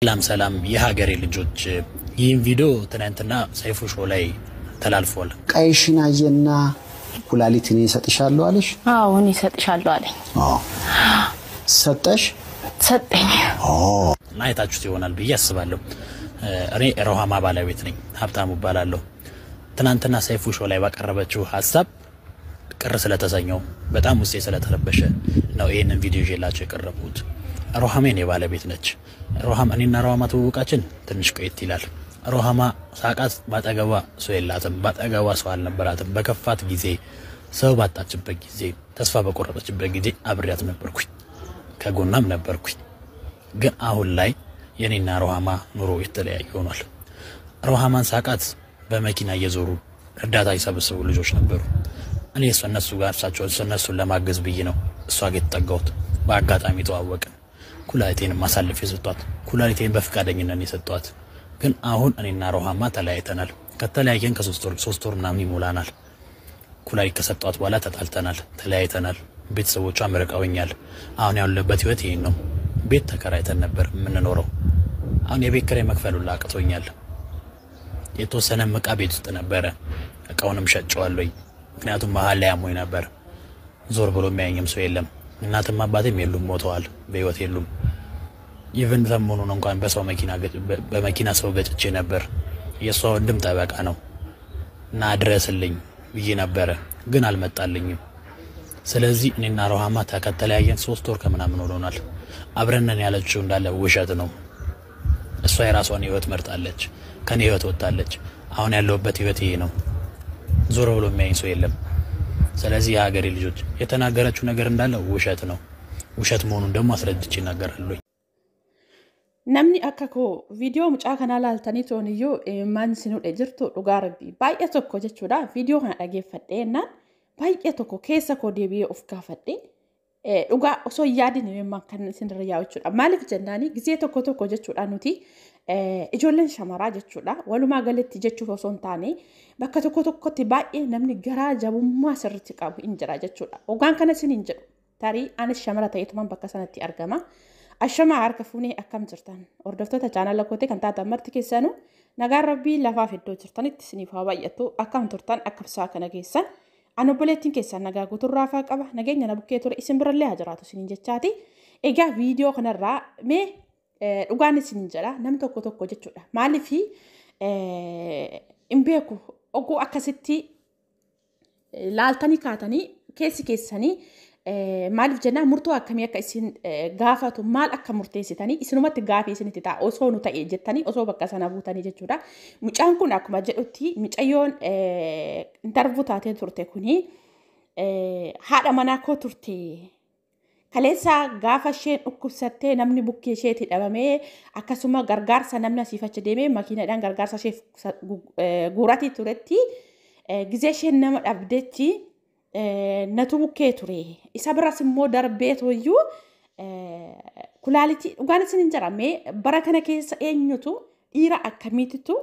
ሰላም ሰላም የሀገሬ ልጆች፣ ይህን ቪዲዮ ትናንትና ሰይፉ ሾው ላይ ተላልፏል። ቀይሽን አየና ኩላሊት እኔ እሰጥሻለሁ አለሽ? አዎ፣ እኔ እሰጥሻለሁ አለኝ። ሰጠሽ? ሰጠኝ። እና አይታችሁት ይሆናል ብዬ አስባለሁ። እኔ ሮሃማ ባለቤት ነኝ፣ ሀብታሙ እባላለሁ። ትናንትና ሰይፉ ሾው ላይ ባቀረበችው ሀሳብ ቅር ስለተሰኘው፣ በጣም ውስጤ ስለተረበሸ ነው ይህንን ቪዲዮ ይዤላቸው የቀረብኩት። ሮሃማ የኔ ባለቤት ነች። ሮሃም እኔና ሮሃማ ትውውቃችን ትንሽ ቆየት ይላል። ሮሃማ ሳቃት ባጠገቧ ሰው የላትም፣ ባጠገቧ ሰው አልነበራትም። በከፋት ጊዜ፣ ሰው ባጣችበት ጊዜ፣ ተስፋ በቆረጠችበት ጊዜ አብሬያት ነበርኩኝ፣ ከጎናም ነበርኩኝ። ግን አሁን ላይ የኔና ሮሃማ ኑሮ የተለያየ ሆኗል። ሮሃማን ሳቃት በመኪና እየዞሩ እርዳታ ይሰበስቡ ልጆች ነበሩ። እኔ እነሱ ጋር እሳቸው እነሱን ለማገዝ ብዬ ነው እሷ ጋር የተጠጋሁት። በአጋጣሚ ተዋወቅን። ኩላሊቴንም አሳልፌ የሰጧት፣ ኩላሊቴን በፈቃደኝነት የሰጧት። ግን አሁን እኔና ሮሃማ ተለያይተናል። ከተለያየን ከሶስት ወር 3 ወር ምናምን ይሞላናል። ኩላሊት ከሰጧት በኋላ ተጣልተናል፣ ተለያይተናል። ቤተሰቦቿ መርቀውኛል። አሁን ያለበት ህይወት ይሄን ነው። ቤት ተከራይተን ነበር የምንኖረው። አሁን የቤት ኪራይ መክፈል ሁላ አቅቶኛል። የተወሰነ እቃ ቤት ውስጥ ነበረ። እቃውንም ሸጨዋለሁኝ። ምክንያቱም መሀል ላይ አሞኝ ነበር። ዞር ብሎ የሚያየኝም ሰው የለም። እናትም አባቴም የሉም፣ ሞተዋል፣ በህይወት የሉም። Even ሰሞኑን እንኳን በሰው መኪና በመኪና ሰው ገጭቼ ነበር። የእሷ ወንድም ጠበቃ ነው እና አድረስልኝ ብዬ ነበረ፣ ግን አልመጣልኝም። ስለዚህ እኔና ሮሃማ ከተለያየን 3 ወር ከምናምን ሆኖናል። አብረነን ያለችው እንዳለ ውሸት ነው። እሷ የራሷን ህይወት መርጣለች፣ ከኔ ህይወት ወጥታለች። አሁን ያለሁበት ህይወት ይሄ ነው። ዞር ብሎ የሚያየኝ ሰው የለም። ስለዚህ የሀገሬ ልጆች፣ የተናገረችው ነገር እንዳለ ውሸት ነው። ውሸት መሆኑን ደግሞ አስረድቼ እናገራለሁ። Namni akka koo viidiyoo mucaa kanaa laaltanii tooniyyuu imimmaan isin hudhe jirtu? Dhugaa Rabbii, baay'ee tokko jechuudha. Viidiyoo kana dhageeffadhee jennaan baay'ee tokko keessa koo deebi'ee of gaafadhe. Dhugaa osoo hin yaadin imimmaan kan isin irra yaa'u jechuudha. Maaliif jennaani, gizee tokko tokko jechuudha, nuti ijoolleen shamaraa jechuudha, walumaa galatti jechuuf osoo hin taane, bakka tokko tokkotti baay'ee namni garaa jabummaa sirriitti qabu hin jira jechuudha. Ogaan kana isin hin jedhu, tarii anis shamara ta'eetumaan bakka sanatti argama. Ashamaa, harka fuunee, akkam jirtan? Hordoftoota chaanala kootee kan taatan marti keessanuu nagaan Rabbii lafaaf iddoo jirtanitti isiniif haa baay'atu. Akkam turtan? Akkam sa'a kana keessan? Ani obboleettiin keessan nagaa guuturraa qaba, nageenya na bukkee ture, isin birallee haa jiraatu isiniin jechaati. Egaa viidiyoo kanarraa mee dhugaan isiniin jedha, nam tokko tokko jechuudha. Maaliif hin beeku, oguu akkasitti laaltanii kaatanii keessi keessanii, maaliif jennaan, murtoo akkamii akka isin gaafatu, maal akka murteessitanii isinumatti gaafii isinitti ta'a, osoo nu ta'e jettanii osoo bakka sana buutanii jechuudha. Mucaan kun akkuma jedhutti, mucayyoon interview taatee turte kuni haadha manaa koo turte. Kaleessa gaafa isheen dhukkubsattee namni bukkee isheetti dhabamee, akkasuma gargaarsa namni asiif achi deemee makiinaadhaan gargaarsa isheef guuratii turetti, gizee isheen nama dhabdetti natu bukkee ture. Isa biras immoo darbee tooyyuu kulaalitii, dhugaan isin hin jedhamee, bara kana keessa eenyutu, dhiira akkamiititu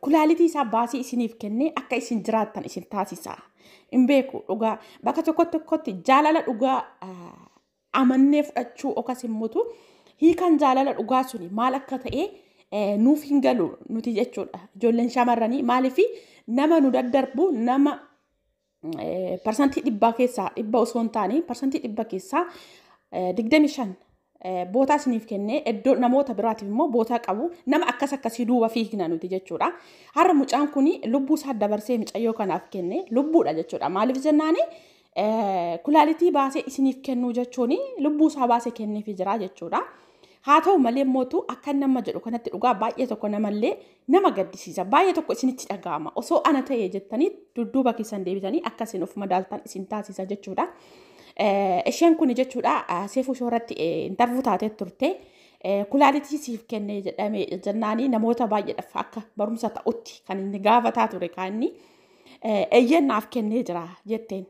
kulaalitii isaa baasii isiniif kennee akka isin jiraattan isin taasisa? Hin beeku, dhugaa, bakka tokko tokkotti jaalala dhugaa amannee fudhachuu okas immoo hiikan jaalala dhugaa suni maal akka ta'e nuuf hin galu nuti jechuudha. Ijoolleen shamarranii maaliif nama nu daddarbu, nama 100% keessaa 100 osoo hin taane 100% keessaa 25 bootaa isiniif kennee iddoo namoota biraatiif immoo bootaa qabu, nama akkas akkasii duuba fiigna nuti jechuudha. Har'a mucaan kun lubbuu isaa dabarsee mucayyoo kanaaf kenne, lubbuudha jechuudha. Maaliif jennaani, kulaalitii baasee isiniif kennuu jechuun lubbuu isaa baasee kenneefii jira jechuudha. Haa ta'u malee mootu akka nama jedhu kanatti dhugaa baay'ee tokko namallee nama gaddisiisa. Baay'ee tokko isinitti dhaga'ama. Osoo ana ta'e jettanii dudduuba keessan deebitanii akka isin of madaaltan isin taasisa jechuudha. Isheen kun jechuudha Seefuu Shoorratti interview taatee turte. Kulaalitii siif kenne jedhame jennaanii namoota baay'eedhaaf akka barumsa ta'utti kan inni gaafataa ture, kan inni eeyyannaaf kennee jira jetteen.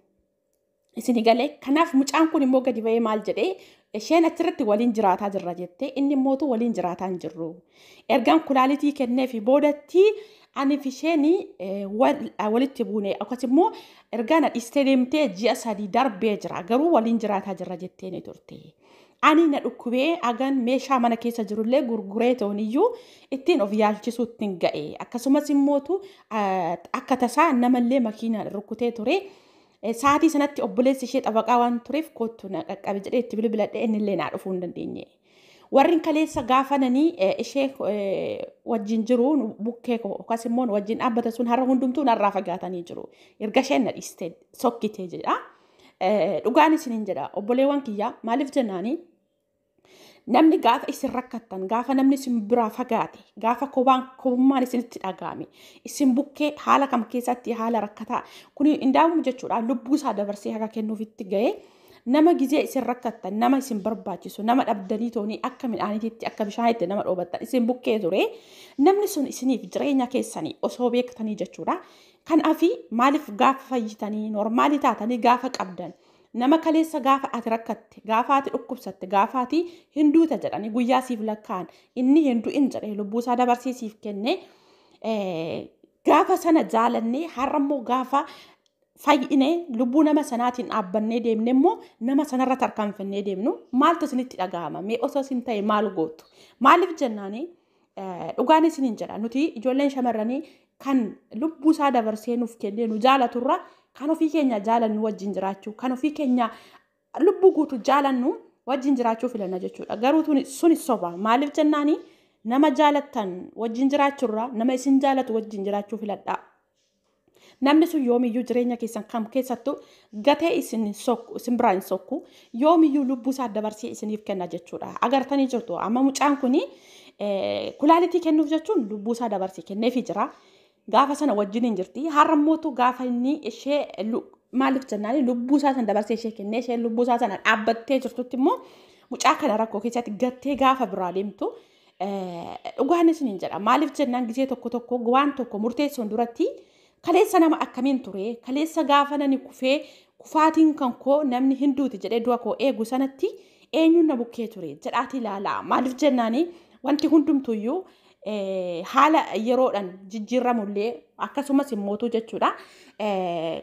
Isin galee, kanaaf mucaan kun immoo gadi ba'ee maal jedhee, isheen achirratti waliin jiraataa jirra jettee, inni immootu waliin jiraataa hin jirru. Ergaan kulaalitii kennee fi boodatti ani fi isheen walitti buune, akkas immoo ergaa na dhiistee deemtee ji'a 3 darbee jira, garuu waliin jiraataa jirra jettee ni turte. Ani na dhukkubee hagan meeshaa mana keessa jirullee gurguree ta'uun ittiin of yaalchisuutti hin ga'e. Akkasumas immootu akka tasaa namallee makiinaan rukkutee ture. Sa'aatii sanatti obboleessi ishee xabaqaa waan tureef kottu na qaqqabe jedhee itti bilbiladhee innillee naa dhufuu hin dandeenye. Warri kaleessa gaafananii ishee wajjin jiru bukkee yookaas immoo wajjin dhaabbata sun har'a hundumtuu narraa fagaatanii jiru. Erga isheen na dhiistee sokkitee jedha. Dhugaan isiniin jedha obboleewwan kiyyaa maaliif jennaanii namni gaafa isin rakkattan, gaafa namni isin biraa fagaate, gaafa kobummaan isinitti dhaga'ame, isin bukkee haala kam keessatti haala rakkataa kun indaamu jechuudha lubbuu isaa dabarsee haga kennuufitti ga'ee nama gizee isin rakkattan, nama isin barbaachisu, nama dhabdanii toonii akka midhaaniitti akka bishaaniitti nama dhoobattan isin bukkee ture namni sun isiniif jireenya keessanii osoo beektanii jechuudha. Kanaafi maaliif gaafa fayyitanii noormaalii taatanii gaafa qabdan nama kaleessa gaafa ati rakkatte, gaafa ati dhukkubsatte, gaafa ati hinduuta jedhanii guyyaa siif lakkaa'an inni hindu'in jedhee lubbuu isaa dabarsee siif kenne gaafa sana jaalannee har'a immoo gaafa fayyinee lubbuu nama sanaatiin dhaabbannee deemne immoo nama sanarra tarkaanfannee deemnu maaltu isinitti dhaga'ama? Mee osoo isin ta'e maal gootu? Maaliif jennaanii dhugaan isiniin jedha nuti ijoolleen shamarranii kan lubbuu isaa dabarsee nuuf kennee nu jaalaturra kan ofii keenya jaalannu wajjin jiraachuu, kan ofii keenya lubbuu guutuu jaalannu wajjin jiraachuu filanna jechuudha. Garuu suni soba. Maaliif jennaanii nama jaalattan wajjin jiraachuurra nama isin jaalatu wajjin jiraachuu filadhaa. Namni sun yoomiyyuu jireenya keessan kam keessattuu gatee isin sokku, isin biraa hin sokku, yoomiyyuu lubbuu isaa dabarsee isiniif kenna jechuudha. Agartanii jirtu amma mucaan kuni kulaalitii kennuuf jechuun lubbuu isaa dabarsee kenneefii jira. Gaafa sana wajjin hin jirti. Har'a mootu gaafa inni ishee maaliif jennaani lubbuu isaa sana dabarsee ishee kennee ishee lubbuu isaa sana dhaabbattee jirtutti immoo mucaa kana rakkoo keessatti gattee gaafa biraa deemtu dhugaan isiniin jedha. Maaliif jennaan gisee tokko tokko waan tokko murteessuun duratti kaleessa nama akkamiin ture, kaleessa gaafa nani kufee kufaatiin kan koo namni hinduuti jedhee du'a koo eegu sanatti eenyuun na bukkee ture jedhaati ilaalaa. Maaliif jennaani wanti hundumtuyyuu haala yeroodhaan jijjiiramullee akkasumas immootu jechuudha.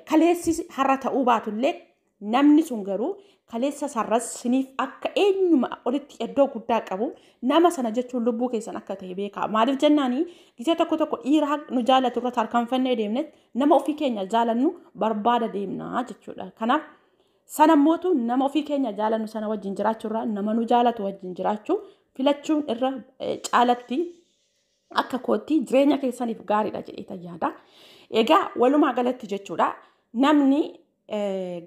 Kaleessi har'a ta'uu baatullee namni sun garuu kaleessa sarras siniif akka eenyuma olitti iddoo guddaa qabu nama sana jechuun lubbuu keessan akka ta'e beekaa. Maaliif jennaanii gisee tokko tokko dhiira nu jaalatu irra tarkaanfannee deemne nama ofii keenya jaalannu barbaada deemnaa jechuudha. Kanaaf sana mootu nama ofii keenya jaalannu sana wajjin jiraachuurra nama nu jaalatu wajjin jiraachuu filachuun irra caalatti akka kootti jireenya keessaniif gaariidha jedhee yaada. Egaa walumaa galatti jechuudha namni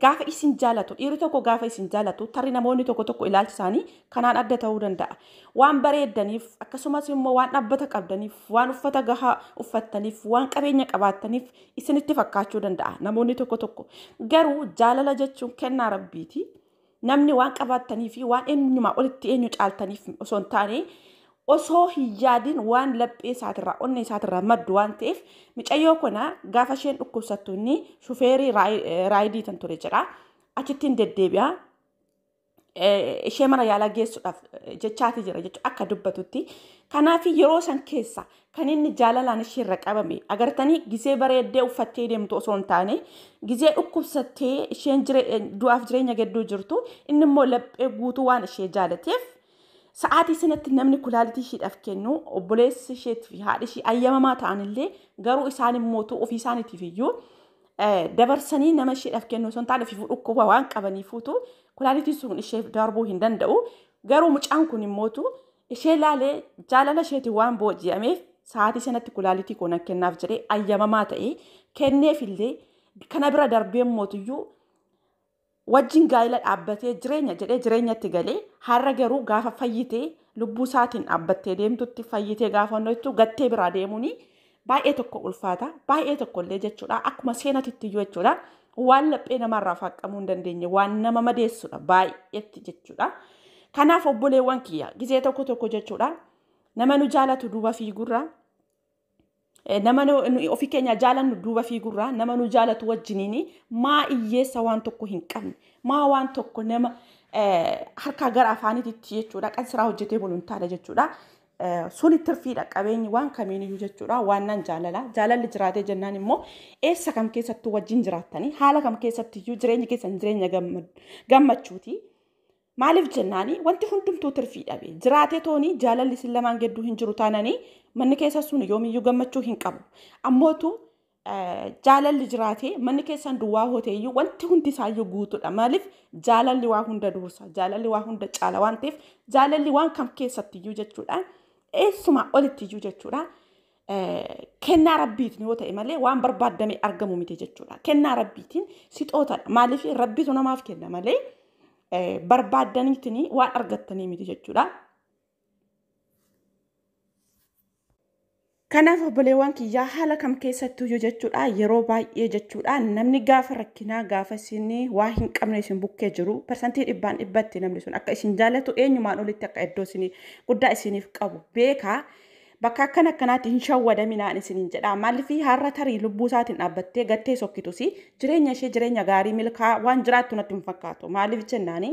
gaafa isin jaalatu dhiirri tokko gaafa isin jaalatu tarii namoonni tokko tokko ilaalchi isaanii kanaan adda ta'uu danda'a. Waan bareeddaniif akkasumas immoo waan dhaabbata qabdaniif waan uffata gahaa uffattaniif waan qabeenya qabaattaniif isinitti fakkaachuu danda'a namoonni tokko tokko. Garuu jaalala jechuun kennaa rabbiiti. Namni waan qabaattanii fi waan eenyumaa olitti eenyu caaltaniif osoo hin taane osoo hin yaadin waan laphee isaatirraa onnee isaatirraa maddu waan ta'eef mucayyoo kana gaafa isheen dhukkubsattu inni shufeerii raayidii tan ture jedha. Achittiin deddeebi'a. Ishee mana yaalaa geessuudhaaf jechaati jira jechuudha akka dubbatutti. Kanaaf yeroo san keessa kan inni jaalalaan isheerra qabame agartanii gisee bareeddee uffattee deemtu osoo hin taane gisee dhukkubsattee isheen du'aaf jireenya gidduu jirtu inni immoo laphee guutuu waan ishee jaalateef sa'aatii sanatti namni kulaalitii isheedhaaf kennu obboleessi isheetii fi haadhi ishee ayyamamaa ta'anillee garuu isaan immoo ofii isaaniitiif iyyuu dabarsanii nama isheedhaaf kennu osoo hin taane ofiif dhukkuba waan qabaniifuutu kulaalitii sun isheef darbuu hin danda'u. Garuu mucaan kun immootu ishee laalee jaalala isheetiin waan booji'ameef sa'aatii sanatti kulaalitii koo nan kennaaf jedhee ayyamamaa ta'ee kenneefillee kana bira darbee mootuyyuu wajjin gaa'ela dhaabbatee jireenya jedhee jireenyatti galee har'a garuu gaafa fayyitee lubbuu isaatiin dhaabbattee deemtutti fayyitee gaafa hojjetu gattee biraa deemuuni baay'ee tokko ulfaata baay'ee tokko illee jechuudha akkuma seenatitti iyyuu jechuudha waan laphee namarraa faqqamuu hin dandeenye waan nama madeessudha baay'eetti jechuudha. Kanaaf obboleewwan kiyya gisee tokko tokko jechuudha nama nu jaalatu duuba fiigurra nama ofii keenya jaalannu duuba fiigurraa nama nu jaalatu wajjiniin maa hiyyeessa waan tokko hin qabne maa waan tokko nama harkaa gara afaaniitti jechuudha qansiraa hojjetee bulu hin taane jechuudha. Suni tirfiidha qabeenyi waan kamiiniyyuu jechuudha waan nan jaalala jaalalli jiraatee jennaan immoo eessa kam keessattuu wajjin jiraattanii haala kam keessattiyyuu jireenya keessan jireenya gammachuuti. Maaliif jennaani, wanti hundumtuu tirfii dhabe. Jiraatee toonii jaalalli isin lamaan gidduu hin jiru taananii, manni keessa sun yoomiyyuu gammachuu hin qabu. Ammootu jaalalli jiraatee manni keessan duwwaa hooteeyyuu, wanti hundi isaayyuu guutuudha. Maaliif? Jaalalli waa hunda dursa, jaalalli waa hunda caala waan ta'eef, jaalalli waan kam keessattiyyuu jechuudha. Eessumaa olittiyyuu jechuudha. Kennaa rabbiitiin yoo ta'e malee waan barbaaddamee argamu miti jechuudha. Kennaa rabbiitiin sixootadha. Maaliif? Rabbitu namaaf kenna malee barbaaddaniitiin waan argattanii miti jechuudha. Kanaaf obboleewwan kiyyaa, haala kam keessattuyyuu jechuudha, yeroo baay'ee jechuudha, namni gaafa rakkinaa, gaafa isin waa hin qabne isin bukkee jiru, 100% namni sun akka isin jaallatu, eenyumaan olitti akka iddoo isin guddaa isiniif qabu beekaa. Bakka akkana akkanaatti hin shawwadaminaan isiniin jedha. Maaliif? Har'a tarii lubbuu isaatiin dhaabbattee gattee sokkitus, jireenya ishee jireenya gaarii milkaa waan jiraattu natti hin fakkaatu. Maaliif jennaani,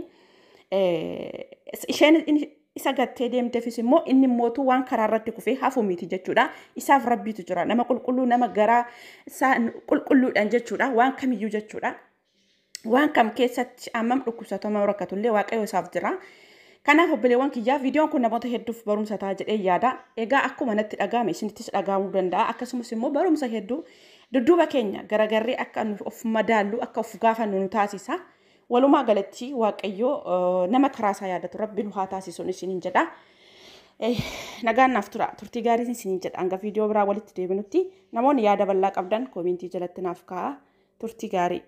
isheen isa gattee deemteefis immoo inni mootuu waan karaa irratti kufee hafu miti jechuudha. Isaaf rabbiitu jira. Nama qulqulluu, nama garaa isaa qulqulluudhaan jechuudha. Waan kamiyyuu jechuudha. Waan kam keessatti ammam dhukkubsatama rakkatullee Waaqayyo isaaf jira. Kanaaf obboleewwan kiyyaa, viidiyoon kun namoota hedduuf barumsa ta'a jedhee yaada. Egaa akkuma natti dhaga'ame isinittis dhaga'amuu danda'a. Akkasumas immoo barumsa hedduu dudduuba keenya garagarree akka nu of madaallu, akka of gaafannu nu taasisa. Walumaa galatti Waaqayyo nama karaa isaa yaadatu rabbi nu haa taasisuun isiniin jedha. Nagaan naaf tura. Turtii gaarii isiniin jedha. Hanga viidiyoo biraa walitti deebinutti, namoonni yaada bal'aa qabdan koomentii jalatti naaf kaa'a. Turtii gaarii.